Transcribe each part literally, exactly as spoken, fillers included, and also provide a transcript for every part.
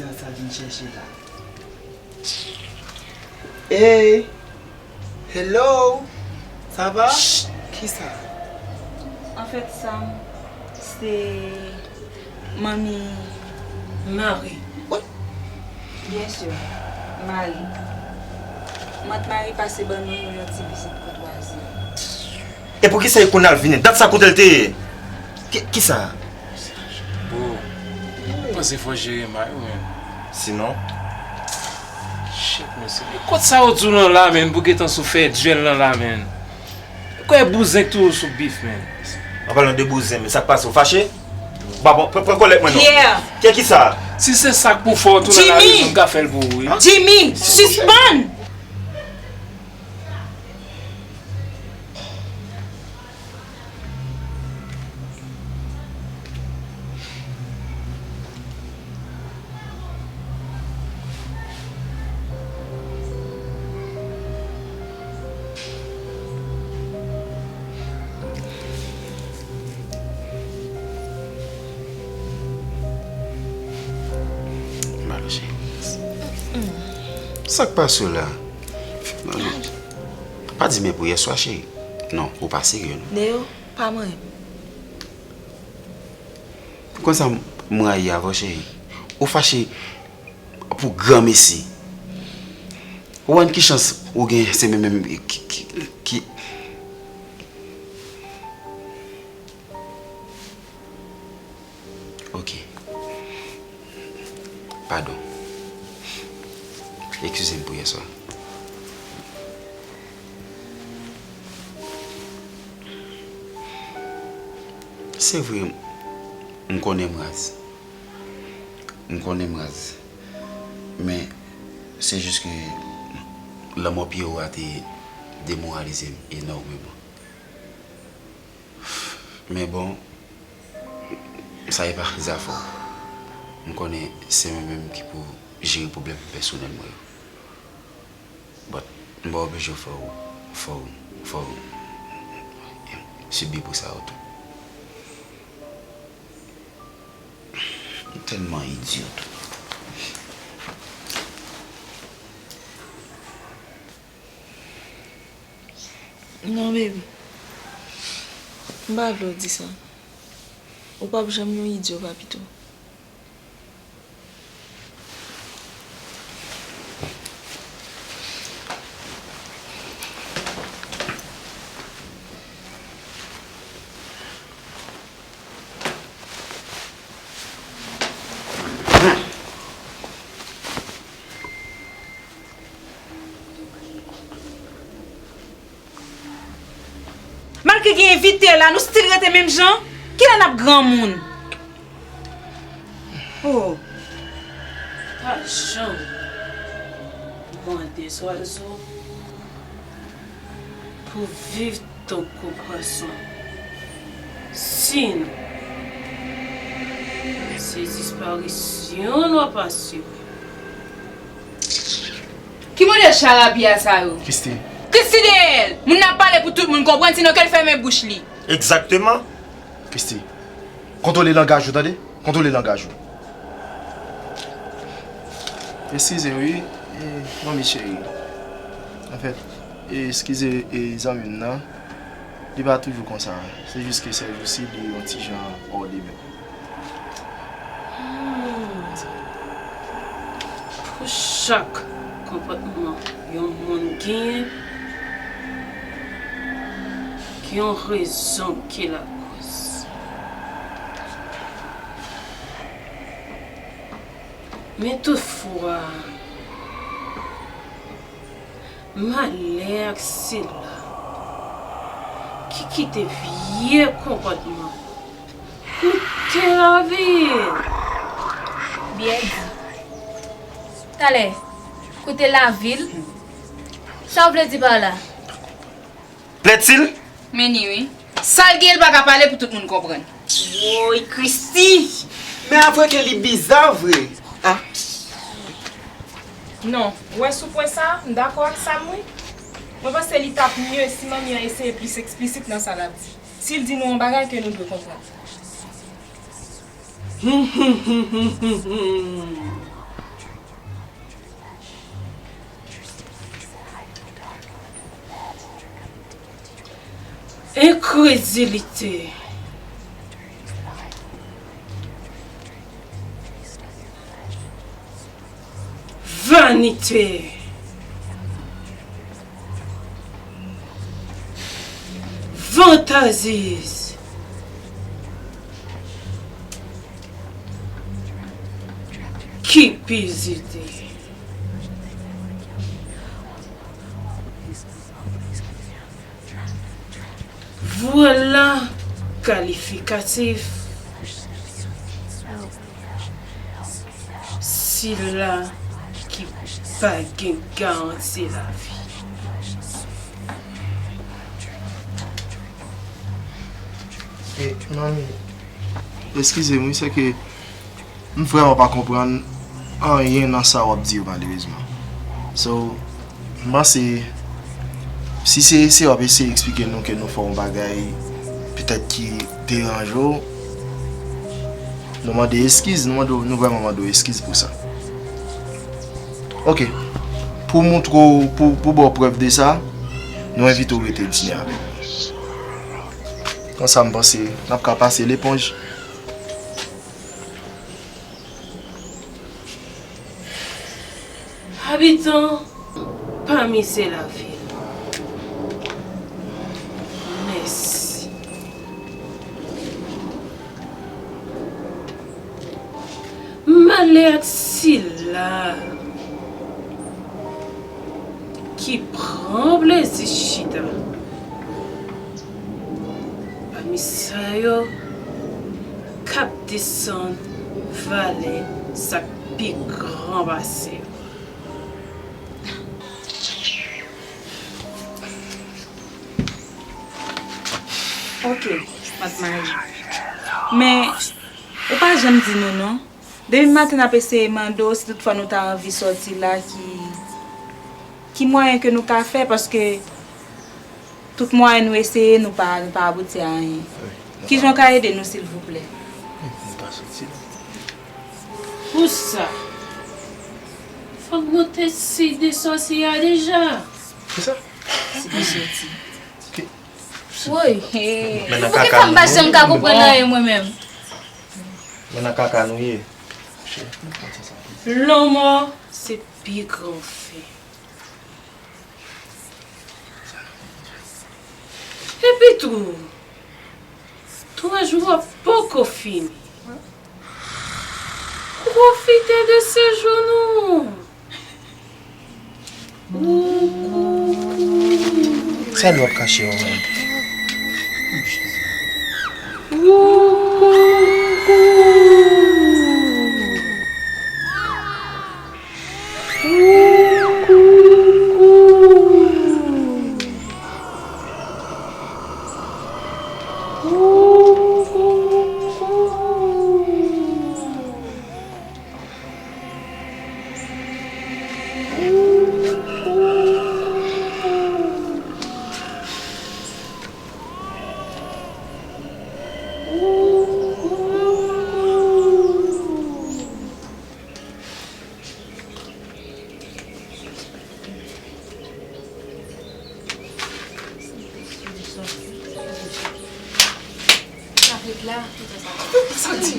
Sa vin chèche la. Hey! Hello! Sa va? Kisa? Anfèt, Sam, se manmi Mari. What? Byen si, Mari. Mant Mari pase ban nou yon ti vizit koutwazi. E poukisa e kounye a l vini? Dat sa kote l te ye? Ki, kisa? Bro, mwen panse fò w jere may ou, menn. Sinon? Shit, mesye. Kot sa yo di w lan la, menn, pou gentan sou fè dyèl lan la, menn? Kwè bouzen k toujou sou bif, menn. An palan de bouzen, men sa k pase, w fache? Ba bon, pran, pran kòlèt mwen non. Pierre! Kè kisa? Si se sa k pou fè w tounen la, Jimmy! Rezon m ka fè l pou ou, wi. Jimmy, sispann! Malo cheri. Sa k pase w la? Pa di men pou yèswa, cheri. Non, ou pa serye, non. Neo, pa manyen m. Ou konn sa m rayi avè w, cheri? Ou fache pou granmesi. Ou wè ki chans ou gen se menm menm ki, ki, ki, Ok. Padon. Eskize m pou yèswa. Se vre, m konnen m raz. M konnen m raz. Men, se jis ke lanmò Pierrot a te demoralize m enòmeman. Men bon, sa e pa zafè w. M konnen se mwen menm ki pou jere pwoblèm pèsonèl mwen yo. But, m pa oblije fè w, fè w, fè w sibi pou sa yo tou. M tèlman idyo tou. Non, baby. M pa vle w di sa. Ou p ap janm yon idyo, Papito. Malgre gen envite la, nou still rete menm jan? Kilè n ap granmoun? Oh. Pa janm mande zwazo pou viv tankou pwason. Sinon, se disparisyon n w ap asire. Ki modèl charapya sa yo? Christy. Christy dèyè l! Moun nan ap pale pou tout moun konprann, sinon ke l fèmen bouch li. Egzakteman. Christy, kontwole langaj ou, tande? Kontwole langaj ou. Eskize wi, e, manmi cheri. Anfèt, e, eskize, e, zanmi m nan. Li pa toujou konsa. Se jis ke sèjousi li yon ti jan hors de mèt. Hmm. Pou chak konpòtman yon moun genyen, gen yon rezon ki lakòz. Men toutfwa, malè ak sila ki kite vye konpòtman koute lavi. Byen di. Talè, koute lavi l. Sa w vle di pa la? Plètil? Men ni wi. Sa l gen, l pa ka pale pou tout moun konprann. Woy, Christy! Men avwe ke li biza vre. Ah. Non, w wè sou pwen sa, m dakò ak Sam wi. Mwen panse li t ap mye si manmi an eseye plis eksplisit nan sa l ap di. Si l di nou yon bagay ke nou dwe konprann. Enkrezilite. Vanite. Fantaziz. Kipizite. Vwala kalifikatif. Sila ki pa gen garanti lavi. E, manmi, eskize m, wi, se ke m vrèman pa konprann anyen nan sa w ap di yo, malerezman. So, m panse, si se, se w ap eseye eksplike nou ke nou fè yon bagay petèt ki deranje w, nou mande eskiz, nou mande w, nou vrèman mande w eskiz pou sa. Oke. Pou moutre w, pou, pou ba w prèv de sa, nou envite w rete dine avèk nou. Konsa, m panse, n ap ka pase leponj. Abitan pami se lavil. Mèsi. Malè ak sila ki pran plezi chita pami sa yo k ap desann valè sa k pi gran pase yo. Ok, Madmayi. Men, ou pa janm di nou non. Depi maten n ap eseye mande w si toutfwa nou ta anvi sòti la, ki, ki mwayen ke nou ka fè, paske tout mwayen nou eseye, nou pa, nou pa abouti a anyen. Wi, nou pa. Kijan w ka ede nou, silvouplè? Wi, nou pa sòti la. Pou sa, fòk nou te si de sòsi a deja. Kisa? Si de sòti. Ki? Woy, he. Men nan kaka nou ye. Poukisa m pa janm ka konprann anyen mwen menm? Men nan kaka nou ye. Lanmò se pi gran fen. Epi tou, twa jou a poko fini. Pwofite de sejou nou. Sa nou ap kache yo menm? Sa ret la, tout sa. Sa di.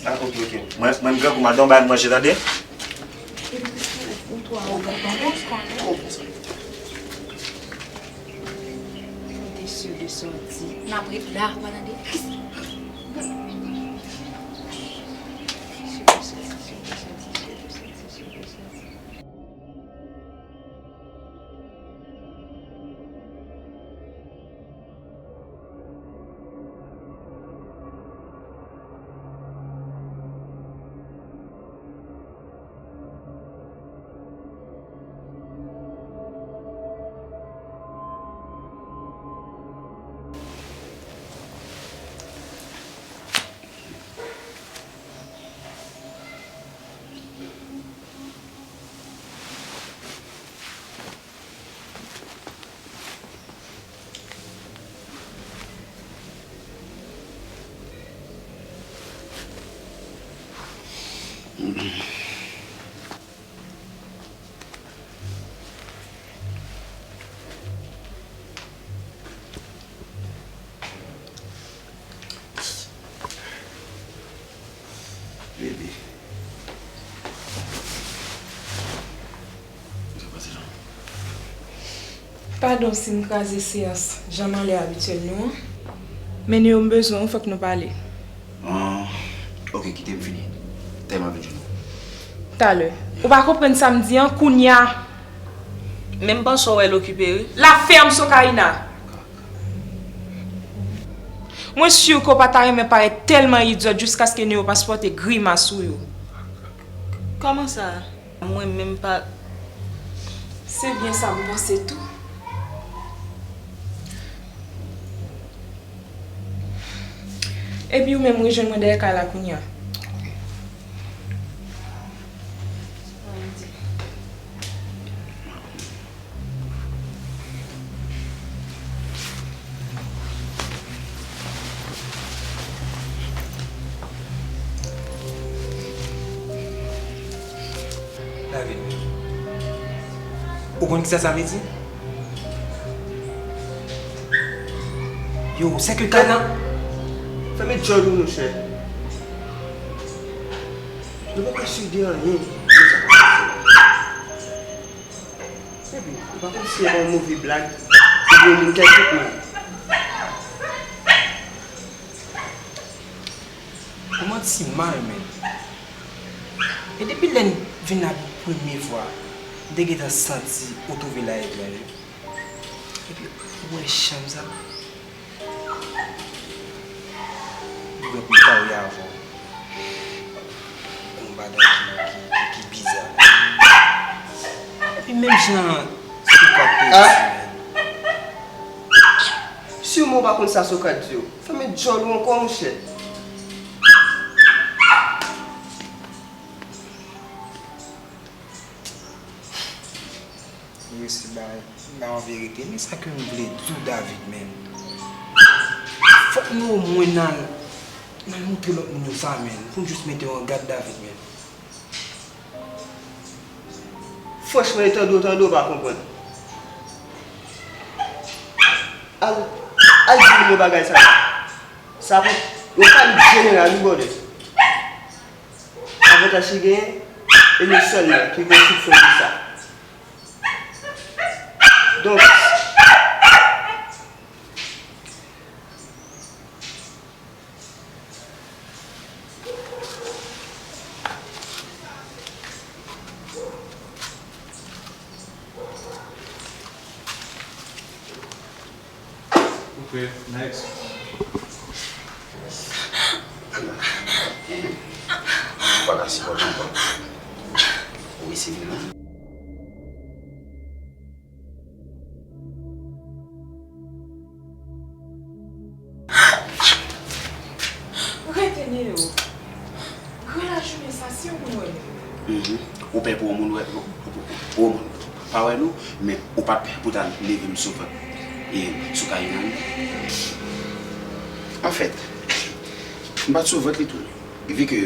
Ah, ok, ok. Mwen, mwen, m grangou, m al nan yon bagay manje, tande? Ou twò awogan, tonton, ou konnen. Ou konn sa. Fò te si de sa w di. N ap ret la, ou pa tande? Si de sòti, si de sòti, si de sòti, si de sòti. Padon si m kraze seyans jan m anlè abityèl nou an. Men Neo, m bezwen w, fòk nou pale. Ah, ok, kite m fini. Tèlman vin jwenn ou. Talè. Ou pa konprann sa m di an, kounya. Men m panse w wè l okipe, wi. L ap fè m Sokaina. Mwen si ke w pa ta renmen parèt tèlman idyòt jiskaske Neo pa sipòte grimas ou yo. Kòman sa? Mwen menm pa. Se byen sa m panse tou. Epi ou menm rejwenn mwen dèyè kay la kounya. David, ou konn kisa sa vle di? Yo, sèke kay la. Fèmen djòl ou, monchè. Nou poko si de anyen. Epi, ou pa konn si se yon move blag oubyen moun kèlkonk moun. Ou manti mal, men. E depi lè n vin la pou premye fwa, m te gentan santi ou twouve la etranje. Epi, ou wè chanm sa? Ou wè pou m pale avè w. Gon bagay ki, ki, ki, ki biza. Epi menm jan Sokrat te di, ah, men. Siman w pa konn sa Sokrat di w. Fèmen djòl ou ankò, monchè. Yo, se ba, ba an verite. Men sa ke m vle di w, David, men. Fòk nou omwen nan, nan moutre lòt moun yo sa, men. Pou n jis mete yo an gad, David, men. Franchman, e tande w, tande w pa konprann. Al, al di moun yo bagay sa. Sa pou yon kalib jeneral, wi, brother. Avantaj ki genyen, e nou sèlman ki gen soupsyon pou sa. Donk, Ok, next. Ou pa ka sipòte ankò. Ou resi vin la. Rete Neo. Gran lajounen sa, si yon moun wè nou. Mhm. Ou pè pou yon moun wè, pou, pou, pou, pou yon moun pa wè nou, men ou pa t pè pou ta leve m sou vant, e, Sokaina, non. Anfèt, m pa t sou vant li tou. Vi ke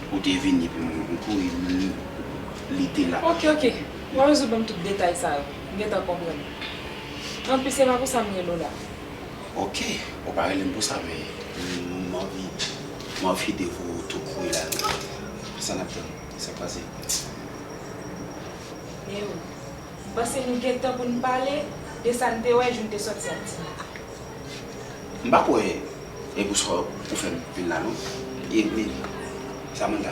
ou te vini pou m kouri, li, li te la. Ok, ok. Ou pa bezwen ban m tout detay sa yo. M gentan konprann. Anplis, se pa pou sa m rele w la. Ok, ou pa rele m pou sa, men m anvi, m anvi de w tou kouri la. Sa n ap tann? Sa k pase? Neo, m panse nou gen tan pou n pale de sa n te wè jou n te sòti ak Tina. M pa kwè e pou sa ou fè m vin la, non. E, e, Samantha,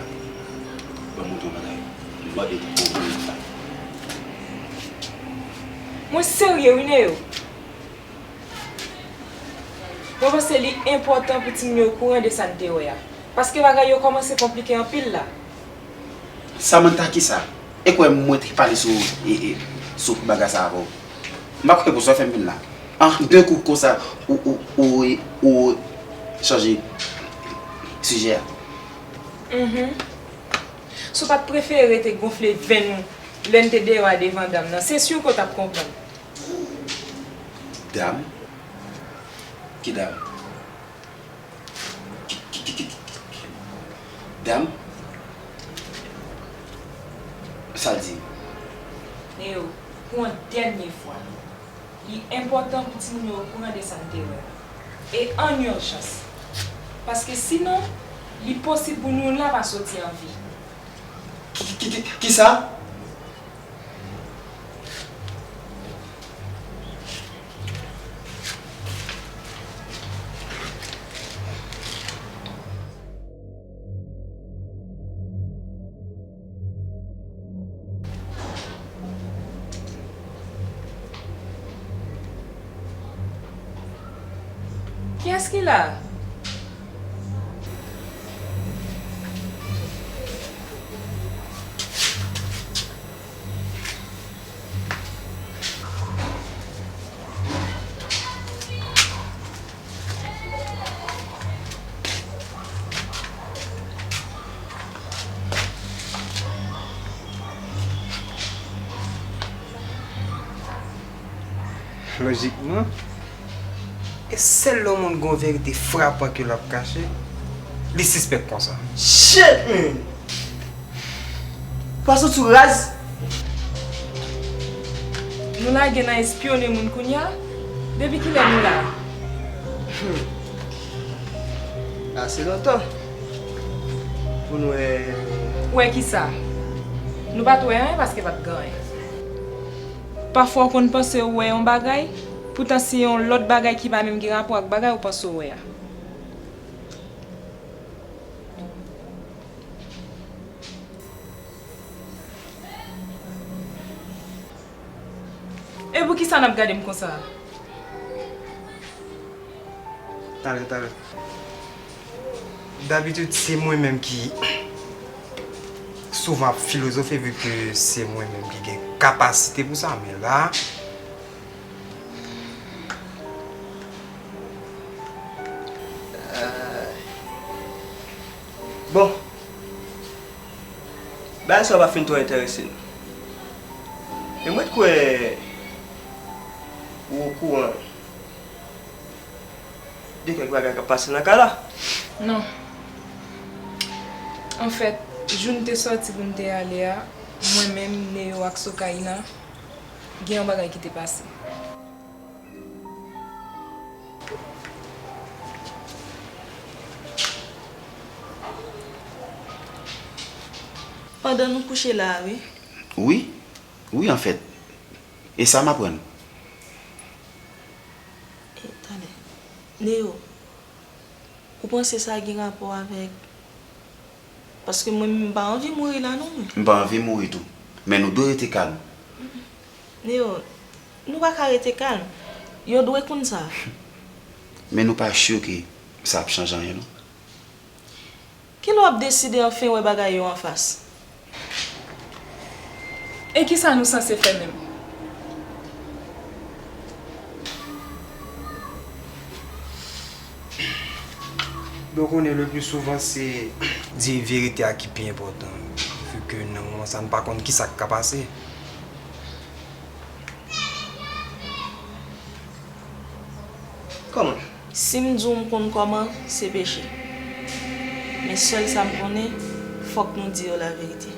ban m montre yon bagay. M mande pou ou konprann sa. Mwen serye wi, Neo. Mwen panse li enpòtan pou timoun yo okouran de sa n te wè a. Paske bagay yo kòmanse konplike anpil la. Samantha, kisa? E kwè mwen te pale sou, e, e, sou bagay sa avè w. M pa kwè pou sa w fè m vin la. An de kou konsa, ou, ou, ou, ou chanje sijè a. Mhm. Si w pa t prefere rete gonfle venn ou lè n te deyò a devan dam nan, se si ke w t ap konprann. Dam? Ki dam? Ki, ki, ki, ki, ki, ki dam? Sa l di? Neo, pou yon dènye fwa, li enpòtan pou timoun yo okouran de sa n te wè a. E an ijans. Paske sinon, li posib pou nou la pa soti an vi. Ki, ki, ki, ki, kisa? Kiyès ki la? Lojikman, e sèl lè yon moun gen yon verite frapan ke l ap kache, li sispèk konsa. Shit, man! Pase w sou raz. Nou lage nan espyone moun kounye a? Depi kilè nou la? Hmm. Ase lontan. Pou n wè. Wè kisa? Nou pa t wè anyen paske pa t gen anyen. Pafwa w konn panse w wè yon bagay, poutan se yon lòt bagay ki pa menm gen rapò ak bagay ou panse w wè a. E poukisa n ap gade m konsa? Talè, talè. Dabitid, se mwen menm ki souvan ap filozofe, vi ke se mwen menm ki gen kapasite pou sa, men la, bon, bagay sa yo pa fin twò enterese m. E mwen t kwè ou okouran de kèk bagay k ap pase nan kay la. Non. Anfèt, jou n te sòti pou n te ale a, mwen menm, Neo ak Sokaina, gen yon bagay ki te pase. Pandan nou kouche la a, wi. Wi, wi, anfèt. E sa m aprann. E, talè. Neo, ou panse sa gen rapò avèk, paske mwen menm m pa anvi mouri la non, mwen. M pa anvi mouri tou. Men nou dwe rete kalm. Neo, nou pa ka rete kalm. Yo dwe konn sa. Men nou pa si ke sa ap chanje anyen non. Kilè w ap deside anfen wè bagay yo anfas? E kisa nou sanse fè menm? Bon, konnen le pli souvan se di verite a ki pi enpòtan, vi ke nan moman sa nou pa konn kisa k ka pase. Kòman? Si m di w m konn kòman, se peche. Men sèl sa m konnen, fòk nou di yo laverite.